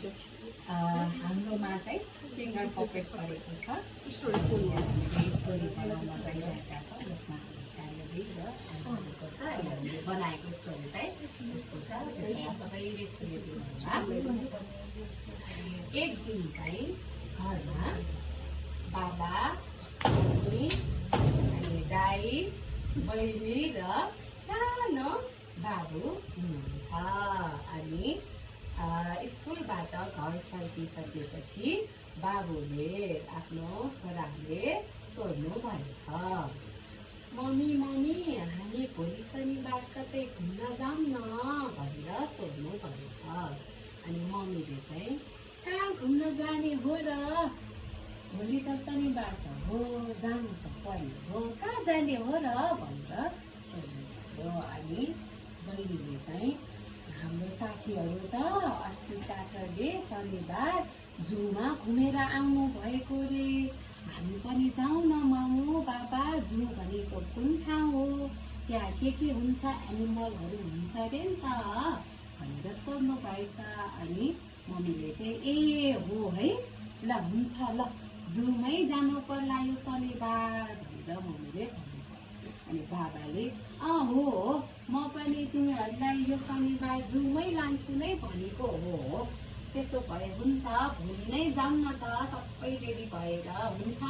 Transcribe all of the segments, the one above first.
हाम्रोमा चाहिँ finger puppet गरेको छ स्टोरी बनाउन गइरहेका छौँ जसमा फ्यामिली र आमाको छ हामीले बनाएको स्टोरी चाहिँ यस्तो छ सबैले सुनिदिनु होला एक दिन चाहिँ घरमा बाबा मम्मी अनि दाई बहिनी र सानो बाबु हुनुहुन्छ अनि स्कुलबाट घर फर्किसकेपछि बाबुले आफ्नो छोराले सोध्नु भएछ मम्मी मम्मी हामी भोलि शनिबार कतै घुम्न जाऊँ न भनेर सोध्नु भएछ अनि मम्मीले चाहिँ कहाँ घुम्न जाने हो र भोलि त शनिबार त हो जानु त पर्ने हो कहाँ जाने हो र भनेर सोध्नु भयो अनि बहिनीले चाहिँ हाम्रो साथीहरू त अस्ति स्याटरडे शनिबार जूमा घुमेर आउनु भएको रे हामी पनि जाउँ न मामु बाबा जू भनेको कुन ठाउँ हो त्यहाँ के हुन्छ एनिमलहरू हुन्छ अरे नि त भनेर सोध्नु भएछ अनि मम्मीले चाहिँ ए हो है ल हुन्छ ल जूमै जानु पर्ला यो शनिबार भनेर मम्मीले अनि बाबाले हो म पनि तिमीहरूलाई यो शनिबार जूमै लान्छु नै भनेको हो त्यसो भए हुन्छ भोलि नै जाऊँ न त सबै रेडी भएर हुन्छ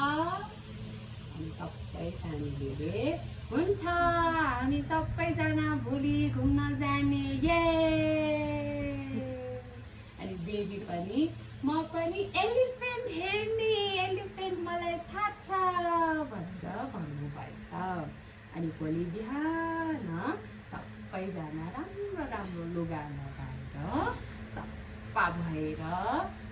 अनि सबै फ्यामिलीले हुन्छ हामी सबैजना भोलि घुम्न जाने ये अनि बेबी पनि म पनि एलिफेन्ट हेर्ने एलिफेन्ट मलाई थाहा छ भनेर भन्नुभएछ अनि भोलि बिहान सबैजना राम्रो राम्रो लुगा लगाएर सफा भएर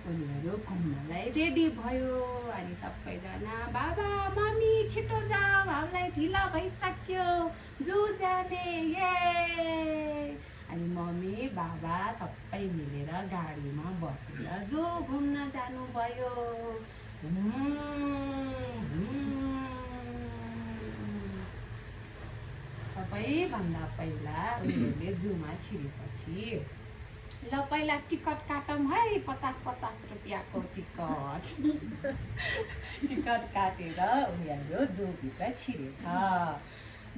उनीहरू घुम्नलाई रेडी भयो अनि सबैजना बाबा मम्मी छिटो जाऊ हामीलाई ढिला भइसक्यो जू जाने ये अनि मम्मी बाबा सबै मिलेर गाडीमा बसेर जू घुम्न जानुभयो सबैभन्दा पहिला उनीहरूले जूमा छिरेपछि ल पहिला टिकट काटौँ है 50-50 रुपियाँको टिकट काटेर उनीहरू जूभित्र छिरेछ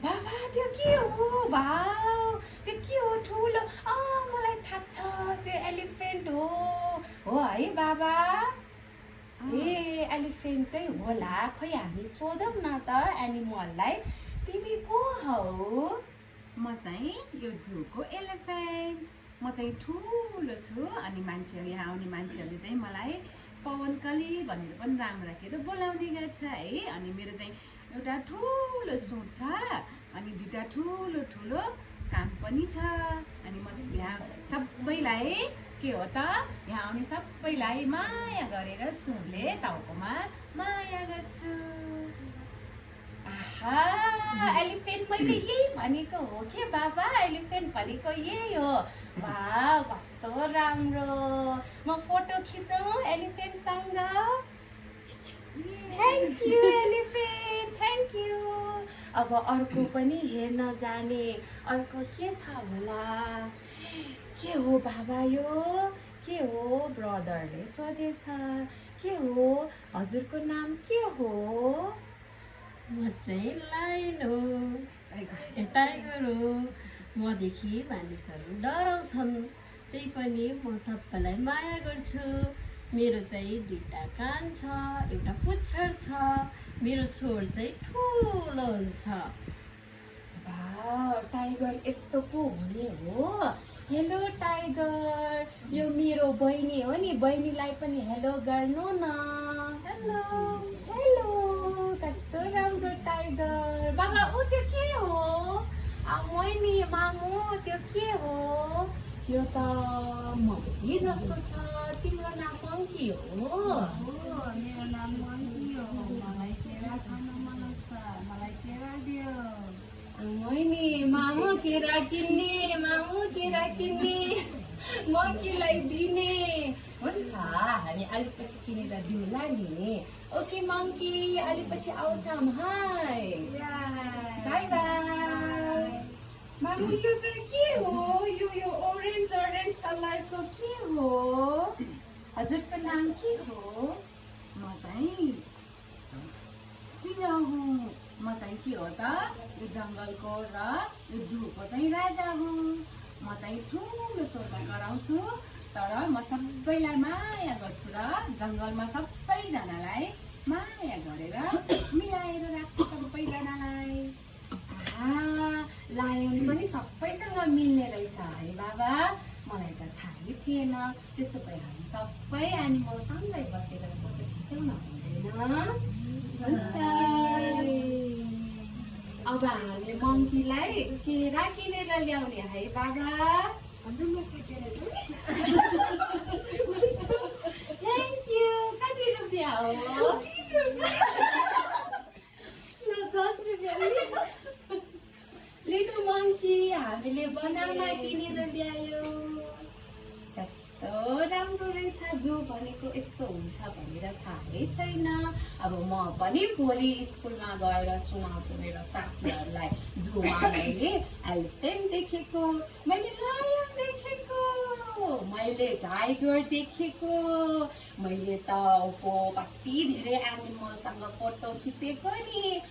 बाबा त्यो के हो भाउ त्यो के हो ठुलो मलाई थाहा छ त्यो एलिफेन्ट हो है बाबा ए एलिफेन्टै होला खोइ हामी सोधौँ न त एनिमललाई तिमी को हौ म चाहिँ यो जूको एलिफेन्ट म चाहिँ ठुलो छु अनि मान्छेहरू यहाँ आउने मान्छेहरूले चाहिँ मलाई पवनकली भनेर पनि नाम राखेर बोलाउने गर्छ है अनि मेरो चाहिँ एउटा ठुलो सोच छ अनि दुईटा ठुलो ठुलो कान पनि छ अनि म यहाँ सबैलाई के हो त यहाँ आउने सबैलाई माया गरेर सुनले टाउकोमा माया गर्छु आहा एलिफेन्ट मैले यही भनेको हो के बाबा एलिफेन्ट भनेको यही हो वाह कस्तो राम्रो म फोटो खिचौँ एलिफेन्टसँग thank you elephant thank you अब अर्को पनि हेर्न जाने अर्को के छ होला के हो बाबा यो के हो ब्रदरले सोधेछ के हो हजुरको नाम के हो म चाहिँ लायन हो टाइगर हो मदेखि मानिसहरू डराउँछन् त्यही पनि म सबैलाई माया गर्छु मेरो चाहिँ दुईटा कान छ एउटा पुच्छर छ मेरो स्वर चाहिँ ठुलो हुन्छ वाह टाइगर यस्तो पो हुने हो हेलो टाइगर यो मेरो बहिनी हो नि बहिनीलाई पनि हेलो गर्नु न हेलो हेलो कस्तो राम्रो टाइगर बाबा ऊ त्यो के हो मोइनी मामु त्यो के हो यो त मङ्की जस्तो छ तिम्रो नाम मङ्की हो मेरो नाम मङ्की हो मलाई केरा खान मन लाग्छ मलाई केरा दियो मोइनी मामु केरा किन्ने मङ्कीलाई दिने हुन्छ हामी अलिपछि किनेर दिउँला नि ओके मङ्की अलिपछि आउँछौँ हाय बाई बाई मामु यो चाहिँ के हो यो ओरेन्ज कलरको के हो हजुरको नाम के हो? म चाहिँ सिंह हुँ। म चाहिँ के हो त? यो जङ्गलको र यो जूको चाहिँ राजा हुँ। म चाहिँ ठुलो स्वर्ग गराउँछु, तर म सबैलाई माया गर्छु र जङ्गलमा सबैजनालाई माया गरेर मिलाएर राख्छु सबैजनालाई। लायन पनि सबैसँग मिल्ने रहेछ है बाबा, मलाई त थाहै थिएन। त्यसो भए हामी सबै एनिमल सँगै बसेर फोटो खिचौँ न, हुँदैन? अब हामी मङ्कीलाई केरा किनेर ल्याउने है बाबा। हाम्रोमा छ केरा चाहिँ। Thank you. कति रुपियाँ हो? 10 रुपियाँ। लिटु मङ्की हामीले बनाना किनेर ल्यायो। कस्तो राम्रो रहेछ, जो भनेको यस्तो हुन्छ भनेर थाहै छैन। अब म पनि भोलि स्कुलमा गएर सुनाउँछु मेरो साथीहरूलाई। जोमा मैले एलिफेन्ट देखेको, मैले लायन देखेको, मैले टाइगर देखेको, मैले त कति धेरै एनिमलसँग फोटो खिचेको नि।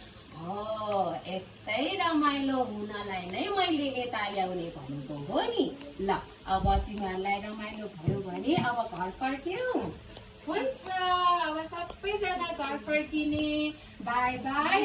यस्तै रमाइलो हुनलाई नै मैले यता ल्याउने भनेको हो नि। ल अब तिमीहरूलाई रमाइलो भयो भने अब घर फर्क्यौँ। हुन्छ, अब सबैजना घर फर्किने। By by.